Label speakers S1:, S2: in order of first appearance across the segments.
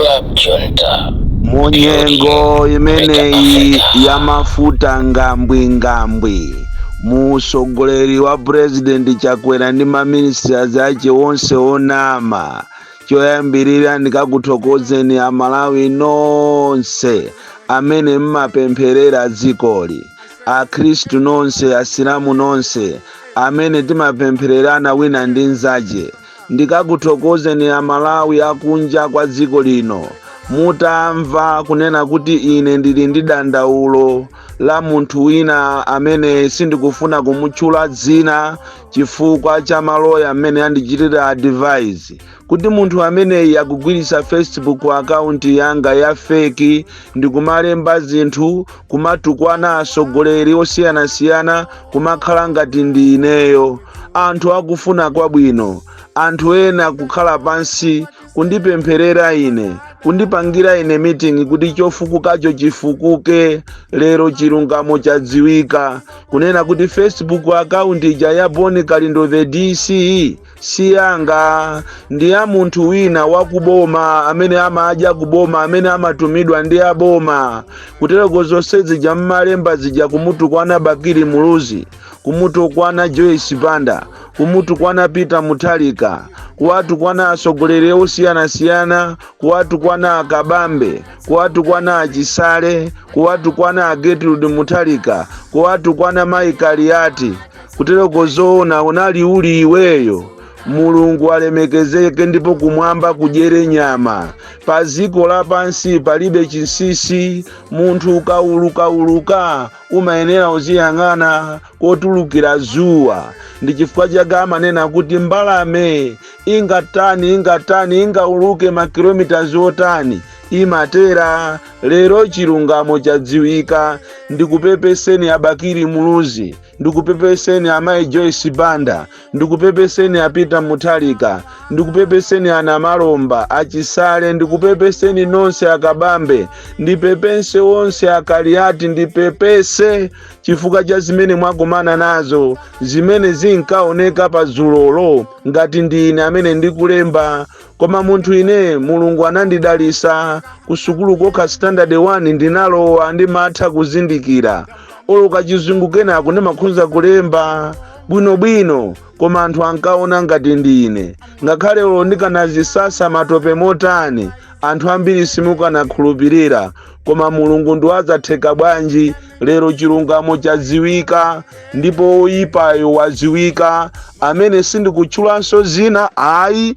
S1: Club Junta,
S2: Munyengo
S1: building better
S2: imeneyi
S1: Africa.
S2: ya mafuta ngambwingambwi, musogoleri wa President Chakwera ndi maministers ache onse onama, choyambirira ndikakuthokozeni Amalawi nonse amene mmapempherera dzikoli, Akhristu nonse, Asilamu nonse amene timapemphererana wina ndi nzache. Ndikakuthokozeni Amalawi akunja kwa dziko lino. Mutamva kunena kuti ine ndili ndi dandaulo la munthu wina amene sindikufuna kumutchula dzina chifukwa cha maloya amene andichitira advise kuti munthu ameneyi akugwiritsa Facebook account yanga ya fake ndikumalemba zinthu, kumatukwana atsogoleri osiyanasiyana, kumakhala ngati ndi ineyo. Anthu akufuna kwabwino, anthu ena kukhala pansi kundipempherera ine, kundipangira ine meeting kuti chofukukacho chifukuke. Lero chilungamo chadziwika kunena kuti Facebook account ija ya Boni Kalindo the DC si yanga, ndi ya munthu wina wakuboma amene amadya kuboma, amene amatumidwa ndi aboma. Kutereko zonse zija mmalemba zija, kumutukwana Bakili Muluzi, kumutukwana Joyce Banda, kumutukwana Peter Mutharika, kuwatukwana atsogoleri osiyanasiyana, kuwatukwana Akabambe, kuwatukwana Achisale, kuwatukwana a Gertrude Mutharika, kuwatukwana Mayi Kaliati, kutereko zoona unali uli iweyo? Mulungu alemekezeke ndipo kumwamba kudyere nyama. Pa dziko lapansi palibe chinsinsi. Munthu ukaulukauluka umayenera uziyang'ana kotulukira zuwa. Ndi chifukwa chake amanena kuti mbalame ingatani, ingatani, ingauluke makilomita otani, imatera. Lero chilungamo chadziwika. Ndikupepeseni Abakili Muluzi, ndikupepeseni amayi Joyce Banda, ndikupepeseni a Peter Mutharika, ndikupepeseni ana Malomba, Achisale, ndikupepeseni nonse Akabambe, ndipepese onse Akaliati, ndipepese chifukwa cha zimene mwakumana nazo, zimene zinkaoneka pa dzulolo ngati ndine amene ndikulemba. Koma munthu ine Mulungu anandidalisa ku sukulu kokha standard 1 ndinalowa, ndimatha kuzindikira olo kachizungu kenako ndimakhonza kulemba bwinobwino, koma anthu ankaona ngati ndine. Ngakhale olo ndikanazisasa matope motani, anthu ambiri simukanakhulupirira. Koma Mulungu ndiwadzatheka bwanji? Lero chilungamo chadziwika ndipo oyipayo wadziwika, amene sindikutchulanso zina ayi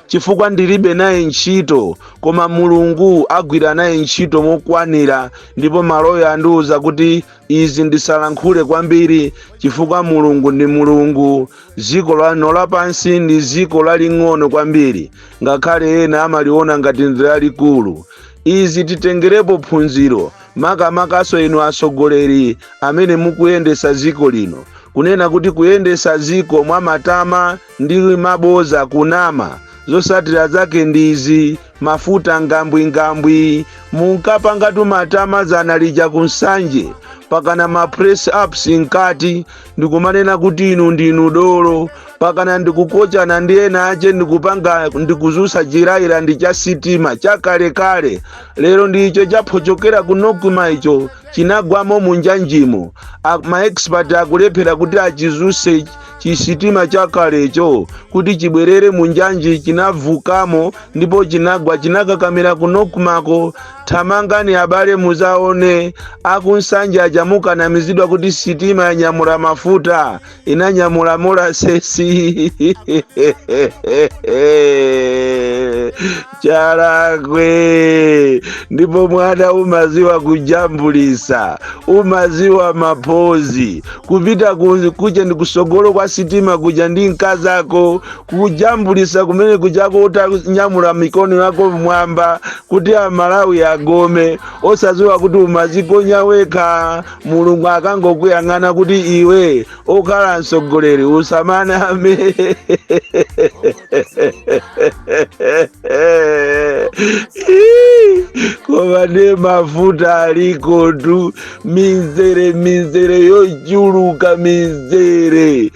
S2: chifukwa ndilibe naye ntchito, koma Mulungu agwira naye ntchito mokwanira. Ndipo maloya andiwuza kuti izi ndisalankhule kwambiri chifukwa Mulungu ndi Mulungu. Dziko lano lapansi ndi dziko laling'ono kwambiri, ngakhale ena amaliona ngati ndi lalikulu. Izi titengerepo phunziro, makamakaso inu atsogoleri amene mukuyendesa dziko lino, kunena kuti kuyendesa dziko mwamatama ndi maboza, kunama, zosatira zake ndizi: mafuta ngambwingambwi. Munkapangatu matama zana lija kunsanje pakana ma press ups nkati ndikumanena kuti inu ndinu dolo, pakana ndikukochana ndi ena ache, ndikupanga ndikuzusa chiraira ndi cha sitima chakalekale. Lero ndicho chaphochokera ku Nocma, icho chinagwamo munjanjimo. Ma expert akulephera kuti achizuse chisitima chakalecho kuti chibwerere munjanji. Chinavukamo ndipo chinagwa, chinakakamira ku Nocmako. Thamangani abale muzaone akunsanja aja, mukanamizidwa kuti sitima yanyamula mafuta, inanyamula molasses. Chalakwe ndipo mwana umaziwa kujambulisa, umaziwa mapozi, kupita kuja ndi kusogolo kwa sitima kuja ndi mkazako, kujambulisa kumene kujako utanyamula mikono yako mwamba kuti Amalawi agome, osaziwa kuti umazikonya wekha. Mulungu akangokuyang'ana kuti iwe okhala mtsogoleri usamaname. Koma ndi mafuta alikotu, mizere, mizere yochuluka, mizere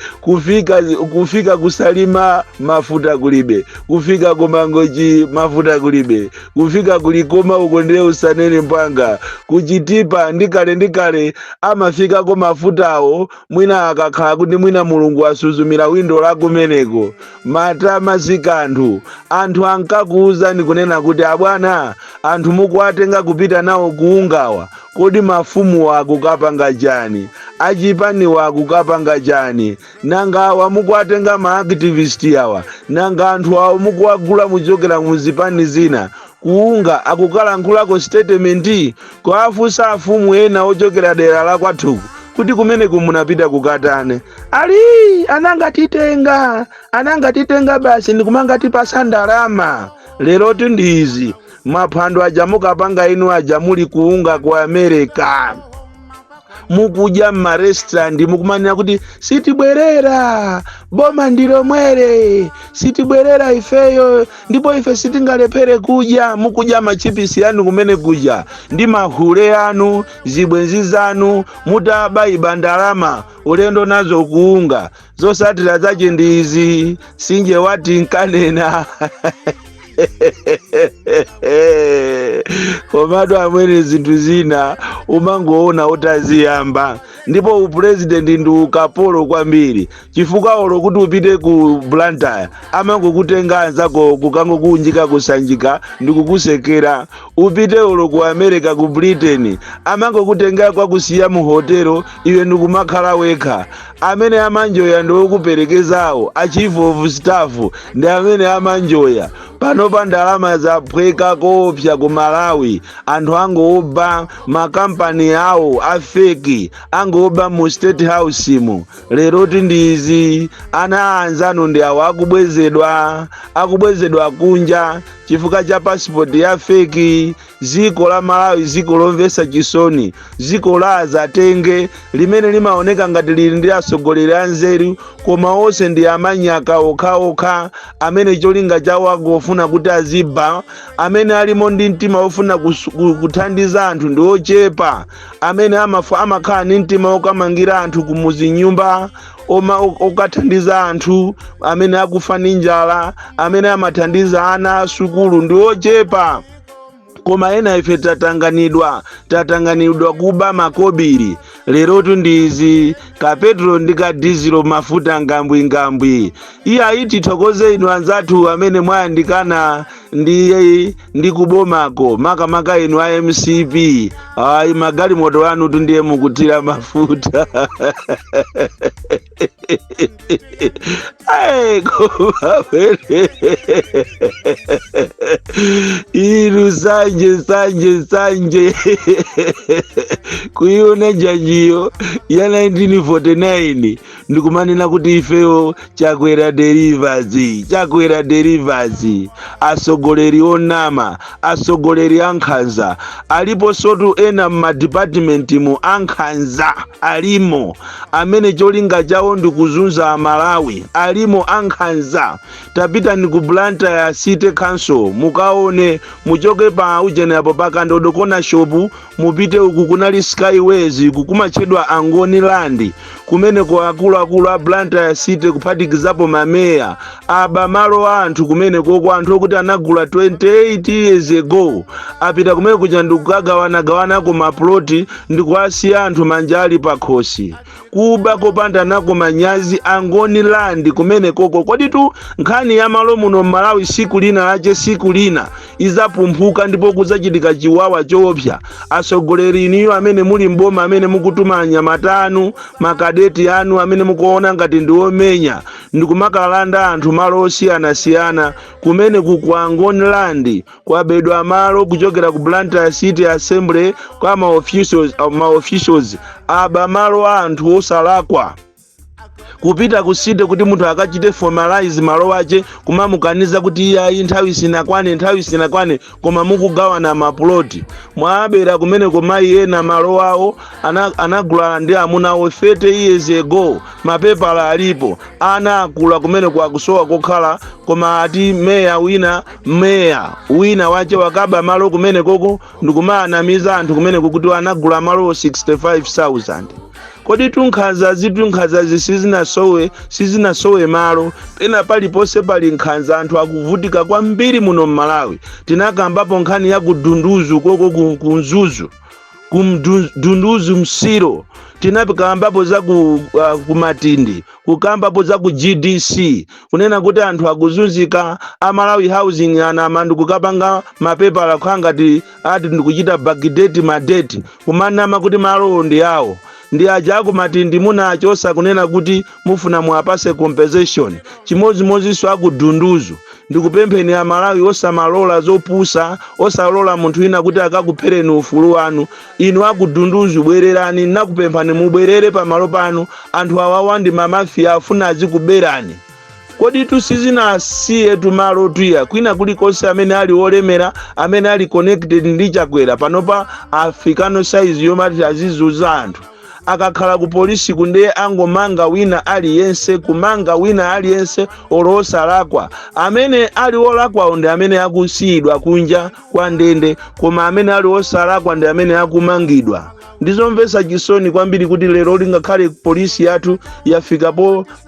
S2: kufika kuSalima mafuta kulibe, kufika kuMangochi mafuta kulibe, kufika kuLikoma uko ndiye usanene mpanga, kuChitipa ndikale ndikale amafikako mafutawo, mwina akakhala kuti mwina Mulungu asuzumira windo la kumeneko. Matama sikanthu. Anthu ankakuwuzani kunena kuti, abwana, anthu mukuwatenga kupita nawo kuungawa, kodi mafumu akukapanga chani? Achipaniwa akukapanga chani? Nanga awa mukuwatenga ma activist awa? Nanga anthu awo mukuwagula muchokera muzipani zina kuunga akukalankhulako statement? Kuwafunsa afumu ena ochokera dera la kwathuku kuti kumeneku munapita kukatane? Ali anangatitenga, anangatitenga basi ndikumanga ndalama. Lero ndi izi maphwando aja mukapanga inu aja muli kuunga ku America, mukudya mmarestaurant, mukumanena kuti sitibwerera, boma ndilomwere, sitibwerera ifeyo, ndipo ife sitingalephere kudya. Mukudya machipisi anu kumene kuja ndi mahule anu, zibwenzi zanu, mutabayiba ndalama ulendo nazo kuunga. Zosatira zache ndi izi. Sinje wati nkanena. Komatu amwene, zinthu zina umangoona utaziyamba. Ndipo upurezidenti ndi ukapolo kwambiri, chifukwa olo kuti upite ku Blantyre amangokutenga anzako kukangokuunjika kusanjika ndikukusekera. Upite olo ku America, ku Britain, amangokutenga kwakusiya mu hotelo, iwe ndikumakhala wekha. Amene amanjoya ndi okuperekezawo, a chief of staff ndi amene amanjoya. Panopa ndalama zaphweka koopsa ku Malawi. Anthu angoba makampani awo a fake, angoba mu State House mu. Lero ndi izi, ana anzanu ndi awo akubwezedwa, akubwezedwa kunja chifukwa cha pasipoti ya fake. Ziko la Malawi, ziko lomvetsa chisoni, ziko la azatenge limene limaoneka ngati lili ndi atsogoleri anzeru, koma onse ndi amanyaka okhaokha amene cholinga chawo angofuna kuti aziba. Amene alimo ndi mtima wofuna kuthandiza anthu ndi ochepa. Amene amakhala ndi mtima wokamangira anthu kumuzi nyumba, oma okathandiza anthu amene akufa ndi njala, amene amathandiza ana asukulu ndi ochepa. Koma ena ife tatanganidwa, tatanganidwa kuba makobiri. Lerotu ndizi, kapetrol ndi kadizilo, mafuta ngambwingambwi. Iye ayi, tithokoze inu anzathu amene mwayandikana ndi kubomako, makamaka inu a MCP. Ayi, magalimoto anu tundiye mukuthira mafuta. Ayi, koma wele inu, sanje, sanje, sanje kuiona njanjiyo ya 1949 ndikumanena kuti ifeyo Chakwera delivers, Chakwera delivers. Asogoleri onama, asogoleri ankhanza alipo sotu ena m'madipatimenti mu, ankhanza alimo amene cholinga chawo ndi kuzunza Amalawi, alimo ankhanza. Tapitani ku Blantyre City Council mukaone. Muchoke pa ujeni apo pa Kandodo Corner Shop, mupite uku kunali Skyways, uku kumatchedwa Angoni Land. Kumeneko akuluakulu a Blantyre City kuphatikizapo mameya aba malo a anthu kumeneko, anthu okuti anagula 28 years ago. Apita kumene kuja ndikukagawanagawanako maploti ndikuwasiya anthu manja ali pakhosi, kuba kopanda nako manyazi. Angoni Land kumenekoko. Kodi tu nkhani ya malo muno m'Malawi siku lina lache, siku lina izapumphuka ndipo kudzachitika chiwawa choopsa. Atsogoleri iniyo amene muli mboma, amene mukutuma anyamata anu, makadeti anu amene mukuona ngati ndi omenya, ndikumakalanda anthu malo osiyanasiyana, kumene ku Angoni Land kwabedwa malo kuchokera ku Blantyre City Assembly kwa ma officials aba malo a anthu osalakwa. Kupita ku city kuti munthu akachite formalize malo ache, kumamukaniza kuti iyayi, nthawi sinakwane, nthawi sinakwane, koma mukugawana mapuloti. Mwabera kumeneko mayi ena malo awo anagula ndi amuna awo 30 years ago, mapepala alipo, ana akula kumeneko akusowa kokhala, koma ati meya wina wache wakaba malo kumenekoko ndikumaanamiza anthu kumeneko kuti anagula malo 65,000. Kodi tunkhanzazi, tunkhanzazi sizinasowe malo. Pena paliponse pali nkhanza, anthu akuvutika kwambiri muno mMalawi. Tinakambapo nkhani ya kudunduzu koko ku Mzuzu, kumdunduzu msiro. Tinakambapo za ku Matindi, kukambapo za ku GDC, kunena kuti anthu akuzunzika. Amalawi Housing anama ndikukapanga mapepala kukhala ngati ati ndikuchita backdate ma date, kumanama kuti malowo ndi awo. Ndi aja akumatindi munachosa kunena kuti mufuna muapase compensation. Chimodzimodzinso akudunduzu. Ndikupempheni Amalawi, osamalola zopusa, osalola munthu wina kuti akakuphereni ufulu wanu. Inu akudunduzu, bwererani, nakupemphani mubwerere pamalo panu. Anthu awawa ndi ma mafia, afuna azikuberani. Kodi tusizinasiye tumalo tuya kwina kulikonse? Amene ali olemera, amene ali connected ndi Chakwera, panopa afikano size yomati azizuza anthu. Akakhala ku polisi kunde angomanga wina aliyense, kumanga wina aliyense olo osalakwa. Amene ali olakwawo ndi amene akusiyidwa kunja kwa ndende, koma amene ali osalakwa ndi amene akumangidwa. Ndizomvetsa chisoni kwambiri kuti lero lingakhale polisi yathu yafika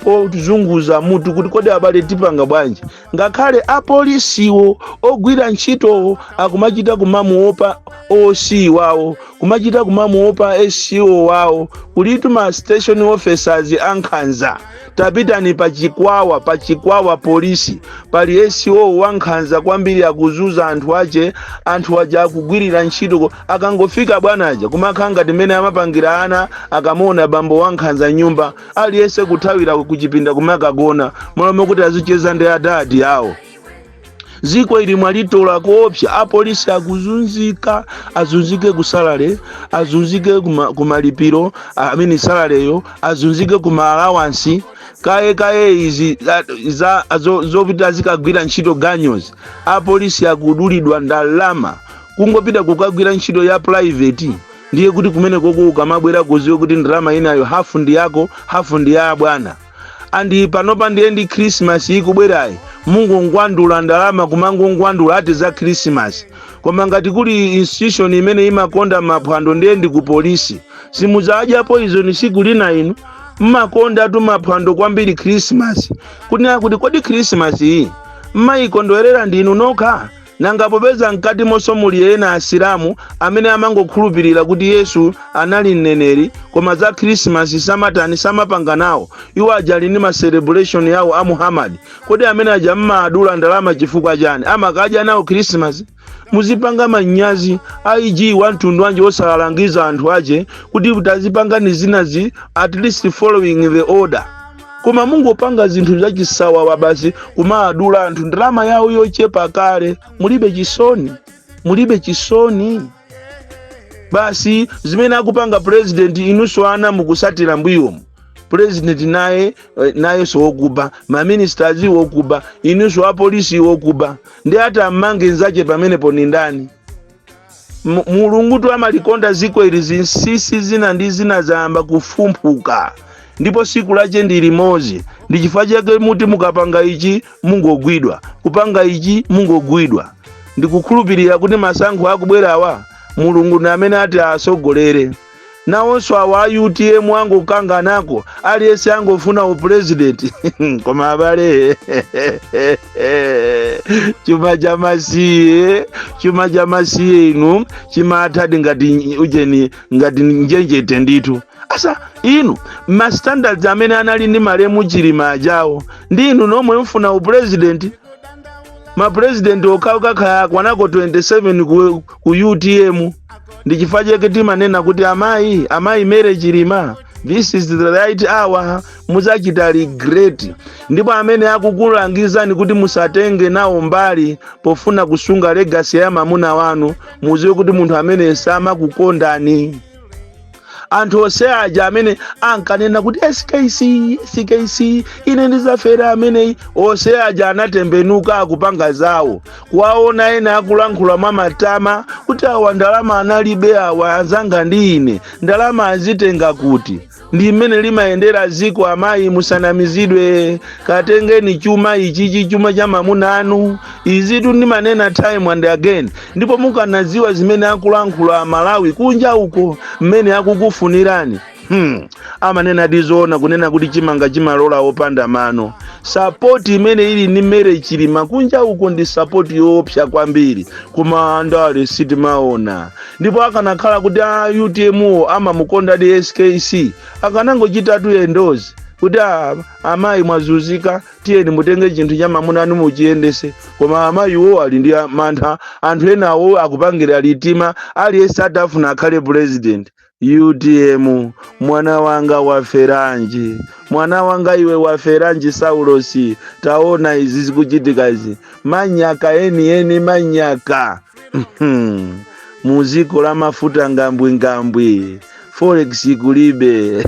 S2: pozunguza mutu kuti kodi abale tipanga bwanji? Ngakhale apolisiwo ogwira ntchitowo akumachita kumamuopa OC wawo, kumachita kumamuopa SCO wawo. Kulitu ma station officers ankhanza. Tapitani pachikwawa, pachikwawa polisi pali SCO wankhanza kwambiri, akuzuza anthu ache. Anthu aja akugwirira ntchito, akangofika bwanaja kumakhala ngati mmene amapangira ana akamuona bambo wankhanza nyumba, aliyense kuthawira kuchipinda kumakagona malomo kuti azicheza ndi adadi awo. Ziko ili mwalitola koopsa. Apolisi akuzunzika, azunzike ku salary, azunzike kumalipiro amene salary yo, azunzike kuma allowance kaye kaye. Izi zopita zikagwira ntchito ganyozi, apolisi akudulidwa ndalama. Kungopita kukagwira ntchito ya private, ndiye kuti kumene koko ukamabwera kuziwe kuti ndalama inayo hafu ndi yako, hafu ndi ya bwana. And panopa ndiye ndi Christmas ikubwerayi, mungongwandula ndalama, kumangongwandula ati za Christmas. Koma ngati kuli institution imene imakonda maphwando, ndiye ndi ku polisi. Simudzadya poison siku lina. Inu mmakonda tu maphwando kwambiri, Christmas. Kunena kuti kodi Christmas iyi mmayikondwerera ndinu nokha? Nanga popeza mkati monso muli ena Asilamu amene amangokhulupirira kuti Yesu anali mneneri, koma za Christmas samatani, samapanga nawo. Iwo aja ali ndi ma celebration yawo a Muhammad. Kodi amene aja mmaadula ndalama chifukwa chani? Amakadya nawo Christmas? Muzipanga manyazi. IG wa mtundu wanje osalangiza anthu ache kuti tazipangani zinazi, at least following the order, koma mungopanga zinthu zachisawawa basi, kumaadula anthu ndalama yawo yochepa kale. Mulibe chisoni, mulibe chisoni. Basi zimene akupanga president, inunso ana mukusatira mbuyomu. President naye nayenso wokuba, ma ministers wokuba, inunso apolisi wokuba. Ndi ati ammange nzache pamenepo ni ndani? Mulungu tu amalikonda ziko ili. Zinsisi zina ndi zina zayamba kufumphuka, ndipo siku lache ndi limodzi. Ndi chifukwa chake muti mukapanga ichi mungogwidwa, kupanga ichi mungogwidwa. Ndikukhulupirira kuti masankho akubwerawa, Mulungu ndi amene ati asogolere. Nawonso awa a UTM angokanganako, aliyense angofuna u president. Koma abale, chuma cha masiye, chuma cha masiye inu chimathadi ngati ujeni, ngati njenjete ndithu. Asa inu, ma standards amene anali ndi malemu Chilima ajawo, ndi inu nomwe mfuna u president. Ma president okhaokha kwanako 27 ku UTM. Ndi chifukwa chake timanena kuti amayi, amayi Mary Chilima, this is the right hour, muzachita regret. Ndipo amene akukulangizani kuti musatenge nawo mbali pofuna kusunga legacy ya mamuna wanu, muziwe kuti munthu amene samakukondani. Anthu onse aja amene ankanena kuti SKC, SKC, ine ndizafera ameneyi, onse aja anatembenuka, akupanga zawo. Kuwaona ena akulankhula mwa matama kuti awa ndalama analibe, awa anzanga ndi ine, ndalama azitenga kuti? Ndi mmene limayendera ziko. Amayi, musanamizidwe, katengeni chuma ichichi, chuma cha mamuna anu. Izitu ndimanena time and again. Ndipo mukanadziwa zimene akulankhula Amalawi kunja uko, mmene akukufunirani. Amanena dizoona kunena kuti chimanga chimalola wopanda mano. Support imene ili ndi Mary Chilima kunja uko ndi support yoopsa kwambiri, koma andale sitimaona. Ndipo akanakhala kuti a UTM amamukonda di SKC, akanangochitatu endorse kuti amayi mwazunzika, tiyeni mutenge chinthu cha mamuna anu muchiyendese. Koma amayiwo ali ndi mantha, anthu enawo akupangira litima, aliyense atafuna akhale president. UTM, mwana wanga waferanji? Mwana wanga iwe waferanji? Saulosi, taona izi zikuchitika izi, manyaka eni eni manyaka. Muziko la mafuta ngambwingambwi, forex kulibe,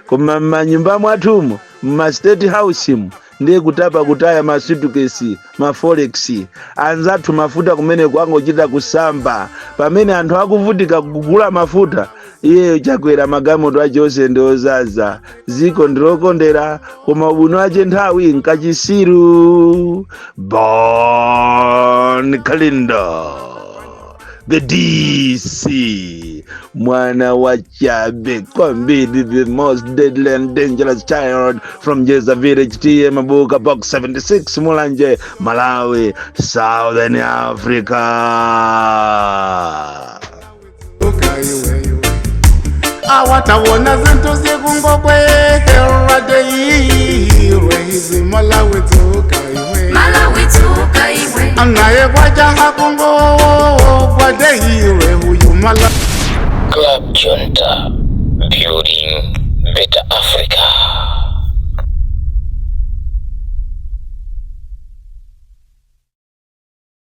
S2: koma m'manyumba mwathumo, mma State House mu, ndiye kutapa kutaya masutukesi ma forex. Anzathu mafuta kumene kwangochita kusamba, pamene anthu akuvutika kugula mafuta, iyeyo Chakwera magalimoto ache onse ndi ozaza. Ziko ndilokondera, koma ubwino ache nthawi nkachisiru. Bon Kalindo, the DC, mwana wa chabe kwambiri, the most deadly and dangerous child from Jeza Village, T/A Mabuka, Box 76, Mulanje, Malawi, Southern Africa.
S1: Ukaiwewe awatawona zinthu zikungobwera deirwe Malawi, dzuka iwe.
S3: Malawi, dzuka iwe.
S1: Naye kwajaha kungogwa deirwe uyu Malawi.
S4: Club Junta, building better Africa.